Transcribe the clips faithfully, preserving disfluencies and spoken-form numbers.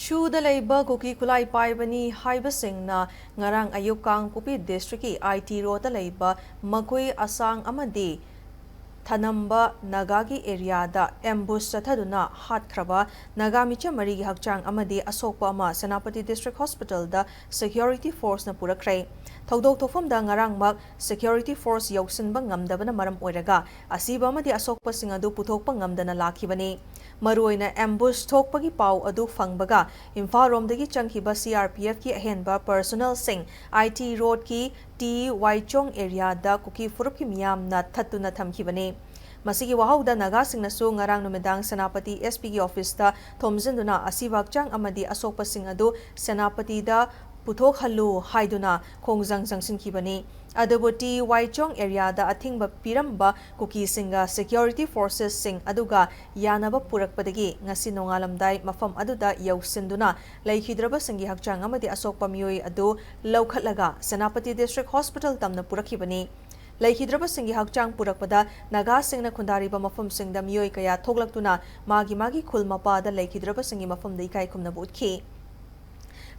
ꯁꯨꯗ ꯂꯩꯕ ꯀꯨꯀꯤ ꯈꯨꯠꯂꯥꯏ ꯄꯥꯏꯕꯅꯤ ꯍꯥꯏꯕꯁꯤꯡꯅ ꯉꯔꯥꯡ ꯑꯌꯨꯛ ꯀꯥꯡꯄꯣꯛꯄꯤ ꯗꯤꯁꯇ꯭ꯔꯤꯛꯀꯤ ꯑꯥꯏ ꯇꯤ ꯔꯣꯗꯇ ꯂꯩꯕ ꯃꯈꯣꯏ ꯑꯁꯥꯡ ꯑꯃꯗꯤ ꯊꯅꯝꯕ ꯅꯥꯒꯥꯒꯤ ꯑꯦꯔꯤꯌꯥꯗ ꯑꯦꯝꯕꯨꯁ ꯆꯠꯊꯗꯨꯅ ꯍꯥꯠꯈ꯭ꯔꯕ ꯅꯥꯒꯥ ꯃꯤꯆꯝ ꯃꯔꯤꯒꯤ ꯍꯛꯆꯥꯡ ꯑꯃꯗꯤ ꯑꯁꯣꯛꯄ ꯑꯃ ꯁꯦꯅꯥꯄꯇꯤ ꯗꯤꯁꯇ꯭ꯔꯤꯛ ꯍꯣꯁꯄꯤꯇꯥꯜꯗ ꯁꯦꯀ꯭ꯌꯨꯔꯤꯇꯤ ꯐꯣꯔꯁꯅ ꯄꯨꯔꯛꯈ꯭ꯔꯦ꯫ ꯊꯧꯗꯣꯛ ꯊꯣꯛꯐꯝꯗ ꯉꯔꯥꯡꯃꯛ ꯁꯦꯀ꯭ꯌꯨꯔꯤꯇꯤ ꯐꯣꯔꯁ ꯌꯧꯁꯤꯟꯕ ꯉꯝꯗꯕꯅ ꯃꯔꯝ ꯑꯣꯏꯔꯒ ꯑꯁꯤꯕ ꯑꯃꯗꯤ ꯑꯁꯣꯛꯄꯁꯤꯡ ꯑꯗꯨ ꯄꯨꯊꯣꯛꯄ ꯉꯝꯗꯅ ꯂꯥꯛꯈꯤꯕꯅꯤ꯫ ꯃꯔꯨꯑꯣꯏꯅ ꯑꯦꯝꯕꯨꯁ ꯊꯣꯛꯄꯒꯤ ꯄꯥꯎ ꯑꯗꯨ ꯐꯪꯕꯒ ꯏꯝꯐꯥꯜ ꯔꯣꯝꯗꯒꯤ ꯆꯪꯈꯤꯕ ꯁꯤ ꯑꯥꯔ ꯄꯤ ꯑꯦꯐꯀꯤ ꯑꯍꯦꯟꯕ ꯄꯔꯁꯣꯅꯦꯜꯁꯤꯡ ꯑꯥꯏ ꯇꯤ ꯔꯣꯗꯀꯤ ꯇꯤ ꯋꯥꯏꯆꯣꯡ ꯑꯦꯔꯤꯌꯥꯗ ꯀꯨꯀꯤ ꯐꯨꯔꯨꯞꯀꯤ ꯃꯤꯌꯥꯝꯅ ꯊꯠꯇꯨꯅ ꯊꯝꯈꯤꯕꯅꯤ꯫ ꯃꯁꯤꯒꯤ ꯋꯥꯍꯧꯗ ꯅꯥꯒꯥꯁꯤꯡꯅꯁꯨ ꯉꯔꯥꯡ ꯅꯨꯃꯤꯗꯥꯡ ꯁꯦꯅꯥꯄꯇꯤ ꯑꯦꯁ ꯄꯤꯒꯤ ꯑꯣꯐꯤꯁꯇ ꯊꯣꯝꯖꯤꯟꯗꯨꯅ ꯑꯁꯤꯕ ꯍꯛꯆꯥꯡ ꯑꯃꯗꯤ ꯑꯁꯣꯛꯄꯁꯤꯡ ꯑꯗꯨ ꯁꯦꯅꯥꯄꯇꯤꯗ ꯄꯨꯊꯣꯛꯍꯜꯂꯨ ꯍꯥꯏꯗꯨꯅ ꯈꯣꯡꯖꯪ ꯆꯪꯁꯤꯟꯈꯤꯕꯅꯤ꯫ ꯑꯗꯨꯕꯨ ꯇꯤ ꯋꯥꯏꯆꯣꯡ ꯑꯦꯔꯤꯌꯥꯗ ꯑꯊꯤꯡꯕ ꯄꯤꯔꯝꯕ ꯀꯨꯀꯤꯁꯤꯡꯒ ꯁꯦꯀ꯭ꯌꯨꯔꯤꯇꯤ ꯐꯣꯔꯁꯦꯁꯁꯤꯡ ꯑꯗꯨꯒ ꯌꯥꯅꯕ ꯄꯨꯔꯛꯄꯗꯒꯤ ꯉꯁꯤ ꯅꯣꯡꯉꯥꯜꯂꯝꯗꯥꯏ ꯃꯐꯝ ꯑꯗꯨꯗ ꯌꯧꯁꯤꯟꯗꯨꯅ ꯂꯩꯈꯤꯗ꯭ꯔꯕꯁꯤꯡꯒꯤ ꯍꯛꯆꯥꯡ ꯑꯃꯗꯤ ꯑꯁꯣꯛꯄ ꯃꯤꯑꯣꯏ ꯑꯗꯨ ꯂꯧꯈꯠꯂꯒ ꯁꯦꯅꯥꯄꯇꯤ ꯗꯤꯁꯇ꯭ꯔꯤꯛ ꯍꯣꯁꯄꯤꯇꯥꯜ ꯇꯝꯅ ꯄꯨꯔꯛꯈꯤꯕꯅꯤ꯫ ꯂꯩꯈꯤꯗ꯭ꯔꯕꯁꯤꯡꯒꯤ ꯍꯛꯆꯥꯡ ꯄꯨꯔꯛꯄꯗ ꯅꯥꯒꯥꯁꯤꯡꯅ ꯈꯨꯟꯗꯥꯔꯤꯕ ꯃꯐꯝꯁꯤꯡꯗ ꯃꯤꯑꯣꯏ ꯀꯌꯥ ꯊꯣꯛꯂꯛꯇꯨꯅ ꯃꯥꯒꯤ ꯃꯥꯒꯤ ꯈꯨꯜ ꯃꯄꯥꯗ ꯂꯩꯈꯤꯗ꯭ꯔꯕꯁꯤꯡꯒꯤ ꯃꯐꯝꯗ ꯏꯀꯥꯏ ꯈꯨꯝꯅꯕ ꯎꯠꯈꯤ꯫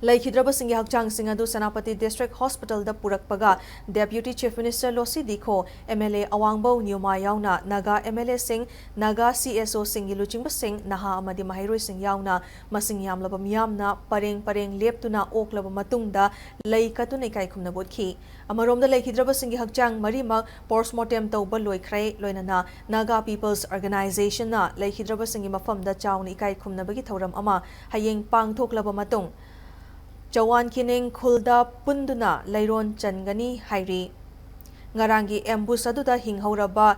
ꯂꯩꯈꯤꯗ꯭ꯔꯕꯁꯤꯡꯒꯤ ꯍꯛꯆꯥꯡꯁꯤꯡ ꯑꯗꯨ ꯁꯦꯅꯥꯄꯇꯤ ꯗꯤꯁꯇ꯭ꯔꯤꯛ ꯍꯣꯁꯄꯤꯇꯥꯜꯗ ꯄꯨꯔꯛꯄꯒ deputy chief minister Losii Dikho, M L A Awangbow Newmai ꯌꯥꯎꯅ ꯅꯥꯒꯥ ꯑꯦꯝ ꯑꯦꯜ ꯑꯦꯁꯤꯡ, ꯅꯥꯒꯥ ꯁꯤ ꯑꯦꯁ ꯑꯣꯁꯤꯡꯒꯤ ꯂꯨꯆꯤꯡꯕꯁꯤꯡ, ꯅꯍꯥ ꯑꯃꯗꯤ ꯃꯍꯩꯔꯣꯏꯁꯤꯡ ꯌꯥꯎꯅ ꯃꯁꯤꯡ ꯌꯥꯝꯂꯕ ꯃꯤꯌꯥꯝꯅ ꯄꯔꯦꯡ ꯄꯔꯦꯡ ꯂꯦꯞꯇꯨꯅ ꯑꯣꯛꯂꯕ ꯃꯇꯨꯡꯗ ꯂꯩ ꯀꯠꯇꯨꯅ ꯏꯀꯥꯏ ꯈꯨꯝꯅꯕ ꯎꯠꯈꯤ꯫ ꯑꯃꯔꯣꯝꯗ ꯂꯩꯈꯤꯗ꯭ꯔꯕꯁꯤꯡꯒꯤ ꯍꯛꯆꯥꯡ ꯃꯔꯤꯃꯛ ꯄꯣꯁꯃꯣꯔꯇꯦꯝ ꯇꯧꯕ ꯂꯣꯏꯈ꯭ꯔꯦ꯫ ꯂꯣꯏꯅꯅ ꯅꯥꯒꯥ ꯄꯤꯄꯜꯁ ꯑꯣꯔꯒꯅꯥꯏꯖꯦꯁꯟꯅ ꯂꯩꯈꯤꯗ꯭ꯔꯕꯁꯤꯡꯒꯤ ꯃꯐꯝꯗ ꯆꯥꯎꯅ ꯏꯀꯥꯏ ꯈꯨꯝꯅꯕꯒꯤ ꯊꯧꯔꯝ ꯑꯃ ꯍꯌꯦꯡ ꯄꯥꯡꯊꯣꯛꯂꯕ ꯃꯇꯨꯡ ꯆꯋꯥꯟ ꯀꯤꯅꯤꯡ ꯈꯨꯜꯗ ꯄꯨꯟꯗꯨꯅ ꯂꯩꯔꯣꯟ ꯆꯟꯒꯅꯤ ꯍꯥꯏꯔꯤ꯫ ꯉꯔꯥꯡꯒꯤ ꯑꯦꯝꯕꯨꯁ ꯑꯗꯨꯗ ꯍꯤꯡꯍꯧꯔꯕ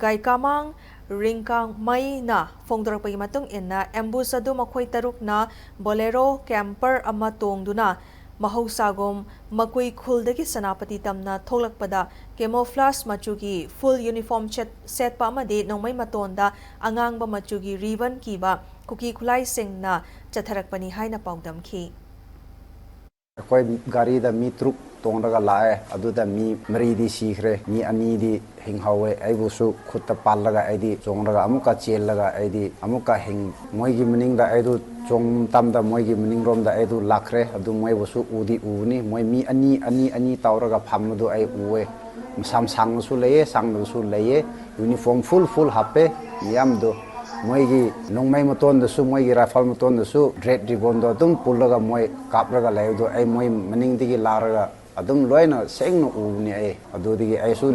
ꯒꯥꯏꯀꯥꯃꯥꯡ ꯔꯤꯡꯀꯥꯃꯩꯅ ꯐꯣꯡꯗꯣꯔꯛꯄꯒꯤ ꯃꯇꯨꯡ ꯏꯟꯅ ꯑꯦꯝꯕꯨꯁ ꯑꯗꯨ ꯃꯈꯣꯏ ꯇꯔꯨꯛꯅ ꯕꯣꯂꯦꯔꯣ ꯀꯦꯝꯄꯔ ꯑꯃ ꯇꯣꯡꯗꯨꯅ ꯃꯍꯧꯁꯥꯒꯨꯝ ꯃꯀꯨꯏ ꯈꯨꯜꯗꯒꯤ ꯁꯦꯅꯥꯄꯇꯤ ꯇꯝꯅ ꯊꯣꯛꯂꯛꯄꯗ ꯀꯦꯃꯣꯐ꯭ꯂꯥꯖ ꯃꯆꯨꯒꯤ ꯐꯨꯜ ꯌꯨꯅꯤꯐꯣꯔꯝ ꯁꯦꯠ-, ꯁꯦꯠꯄ ꯑꯃꯗꯤ ꯅꯣꯡꯃꯩ ꯃꯇꯣꯟꯗ ꯑꯉꯥꯡꯕ ꯃꯆꯨꯒꯤ ꯔꯤꯕꯟ ꯀꯤꯕ ꯀꯨꯀꯤ ꯈꯨꯠꯂꯥꯏꯁꯤꯡꯅ ꯆꯠꯊꯔꯛꯄꯅꯤ ꯍꯥꯏꯅ ꯄꯥꯎꯗꯝꯈꯤ꯫ ꯑꯩꯈꯣꯏ ꯒꯥꯔꯤꯗ ꯃꯤ ꯇꯔꯨꯛ ꯇꯣꯡꯂꯒ ꯂꯥꯛꯑꯦ꯫ ꯑꯗꯨꯗ ꯃꯤ ꯃꯔꯤꯗꯤ ꯁꯤꯈ꯭ꯔꯦ, ꯃꯤ ꯑꯅꯤꯗꯤ ꯍꯤꯡꯍꯧꯋꯦ꯫ ꯑꯩꯕꯨꯁꯨ ꯈꯨꯠꯇ ꯄꯥꯜꯂꯒ ꯑꯩꯗꯤ ꯆꯣꯡꯂꯒ ꯑꯃꯨꯛꯀ ꯆꯦꯜꯂꯒ ꯑꯩꯗꯤ ꯑꯃꯨꯛꯀ ꯍꯤꯡ-, ꯃꯣꯏꯒꯤ ꯃꯅꯤꯡꯗ ꯑꯩꯗꯨ ꯆꯣꯡꯕ ꯃꯇꯝꯗ ꯃꯣꯏꯒꯤ ꯃꯅꯤꯡꯔꯣꯝꯗ ꯑꯩꯗꯨ ꯂꯥꯛꯈ꯭ꯔꯦ꯫ ꯑꯗꯨ ꯃꯣꯏꯕꯨꯁꯨ ꯎꯗꯤ ꯎꯕꯅꯤ꯫ ꯃꯣꯏ ꯃꯤ ꯑꯅꯤ, ꯑꯅꯤ, ꯑꯅꯤ ꯇꯧꯔꯒ ꯐꯝꯕꯗꯨ ꯑꯩ ꯎꯑꯦ꯫ ꯃꯁꯝ ꯁꯥꯡꯕꯁꯨ ꯂꯩꯌꯦ, ꯁꯥꯡꯗꯕꯁꯨ ꯂꯩꯌꯦ꯫ Uniform full, full ꯍꯥꯞꯄꯦ ꯃꯤꯌꯥꯝꯗꯣ꯫ ꯃꯣꯏꯒꯤ ꯅꯣꯡꯃꯩ ꯃꯇꯣꯟꯗꯁꯨ, ꯃꯣꯏꯒꯤ rifle ꯃꯇꯣꯟꯗꯁꯨ red ribbon ꯗꯣ ꯑꯗꯨꯝ ꯄꯨꯜꯂꯒ ꯃꯣꯏ ꯀꯥꯞꯂꯒ ꯂꯩꯕꯗꯣ ꯑꯩ ꯃꯣꯏ ꯃꯅꯤꯡꯗꯒꯤ ꯂꯥꯛꯔꯒ ꯑꯗꯨꯝ ꯂꯣꯏꯅ ꯁꯦꯡꯅ ꯎꯕꯅꯤ ꯑꯩ꯫ ꯑꯗꯨꯗꯒꯤ ꯑꯩꯁꯨ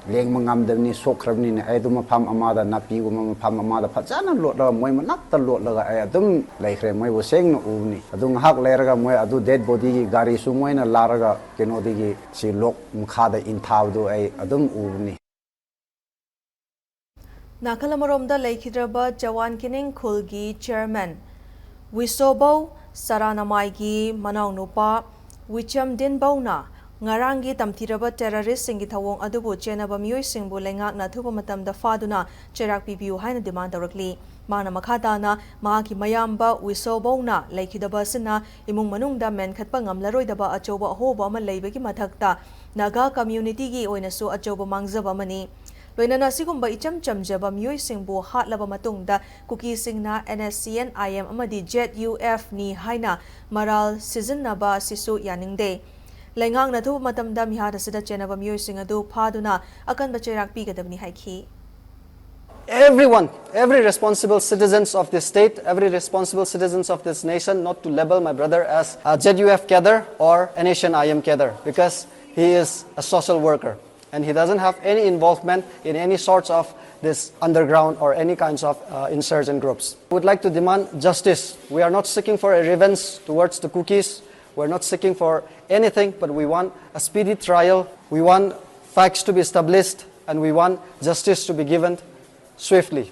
ꯂꯦꯡꯕ ꯉꯝꯗꯕꯅꯤ, ꯁꯣꯛꯈ꯭ꯔꯕꯅꯤꯅ ꯑꯩ ꯑꯗꯨꯝ ꯃꯐꯝ ꯑꯃꯗ, ꯅꯥꯄꯤꯒꯨꯝꯕ ꯃꯐꯝ ꯑꯃꯗ ꯐꯖꯅ ꯂꯣꯠꯂꯒ, ꯃꯣꯏ ꯃꯅꯥꯛꯇ ꯂꯣꯠꯂꯒ ꯑꯩ ꯑꯗꯨꯝ ꯂꯩꯈ꯭ꯔꯦ꯫ ꯃꯣꯏꯕꯨ ꯁꯦꯡꯅ ꯎꯕꯅꯤ꯫ ꯑꯗꯨ ꯉꯥꯏꯍꯥꯛ ꯂꯩꯔꯒ ꯃꯣꯏ ꯑꯗꯨ dead body ꯒꯤ ꯒꯥꯔꯤꯁꯨ ꯃꯣꯏꯅ ꯂꯥꯛꯔꯒ ꯀꯩꯅꯣꯗꯒꯤ ꯁꯤ ꯂꯣꯛ ꯃꯈꯥꯗ ꯏꯟꯊꯥꯕꯗꯨ ꯑꯩ ꯑꯗꯨꯝ ꯎꯕꯅꯤ꯫ ꯅꯥꯀꯜ ꯑꯃꯔꯣꯝꯗ ꯂꯩꯈꯤꯗ꯭ꯔꯕ ꯖꯋꯥꯟ ꯀꯤꯅꯤꯡ ꯈꯨꯜꯒꯤ chairman ꯋꯤꯁꯣꯕꯧ ꯁꯔꯥꯅꯃꯥꯏꯒꯤ ꯃꯅꯥꯎꯅꯨꯄꯥ ꯋꯤꯆꯝꯗꯤꯟꯕꯧꯅ ꯉꯔꯥꯡꯒꯤ ꯇꯝꯊꯤꯔꯕ terrorist ꯁꯤꯡꯒꯤ ꯊꯧꯑꯣꯡ ꯑꯗꯨꯕꯨ ꯆꯦꯟꯅꯕ ꯃꯤꯑꯣꯏꯁꯤꯡꯕꯨ ꯂꯩꯉꯥꯛꯅ ꯑꯊꯨꯕ ꯃꯇꯝꯗ ꯐꯥꯗꯨꯅ ꯆꯩꯔꯥꯛ ꯄꯤꯕꯤꯌꯨ ꯍꯥꯏꯅ demand ꯇꯧꯔꯛꯂꯤ꯫ ꯃꯍꯥꯛꯅ ꯃꯈꯥ ꯇꯥꯅ ꯃꯍꯥꯛꯀꯤ ꯃꯌꯥꯝꯕ ꯋꯤꯁꯣꯕꯧꯅ ꯂꯩꯈꯤꯗꯕ ꯑꯁꯤꯅ ꯏꯃꯨꯡ ꯃꯅꯨꯡꯗ ꯃꯦꯟꯈꯠꯄ ꯉꯝꯂꯔꯣꯏꯗꯕ ꯑꯆꯧꯕ ꯑꯍꯣꯕ ꯑꯃ ꯂꯩꯕꯒꯤ ꯃꯊꯛꯇ ꯅꯥꯒꯥ community ꯒꯤ ꯑꯣꯏꯅꯁꯨ ꯑꯆꯧꯕ ꯃꯥꯡꯖꯕ ꯑꯃꯅꯤ꯫ ꯂꯣꯏꯅꯅ ꯑꯁꯤꯒꯨꯝꯕ ꯏꯆꯝ ꯆꯝꯖꯕ ꯃꯤꯑꯣꯏꯁꯤꯡꯕꯨ ꯍꯥꯠꯂꯕ ꯃꯇꯨꯡꯗ ꯀꯨꯀꯤꯁꯤꯡꯅ NSCN IM ꯑꯃꯗꯤ ZUF ꯅꯤ ꯍꯥꯏꯅ ꯃꯔꯥꯜ ꯁꯤꯖꯤꯟꯅꯕ ꯑꯁꯤꯁꯨ ꯌꯥꯅꯤꯡꯗꯦ꯫ ꯂꯩꯉꯥꯛꯅ ꯑꯊꯨꯕ ꯃꯇꯝꯗ ꯃꯤꯍꯥꯠ ꯑꯁꯤꯗ ꯆꯦꯟꯅꯕ ꯃꯤꯑꯣꯏꯁꯤꯡ ꯑꯗꯨ ꯐꯥꯗꯨꯅ ꯑꯀꯟꯕ ꯆꯩꯔꯥꯛ ꯄꯤꯒꯗꯕꯅꯤ ꯍꯥꯏꯈꯤ꯫ Everyone, every responsible citizens of this state, every responsible citizens of this nation, not to label my brother as a ZUF cadre or NSCN IM cadre, because he is a social worker and he doesn't have any involvement in any sorts of this underground or any kinds of uh, insurgent groups. We would like to demand justice. We are not seeking for a revenge towards the Kukis. We're not seeking for anything, but we want a speedy trial. We want facts to be established, and we want justice to be given swiftly.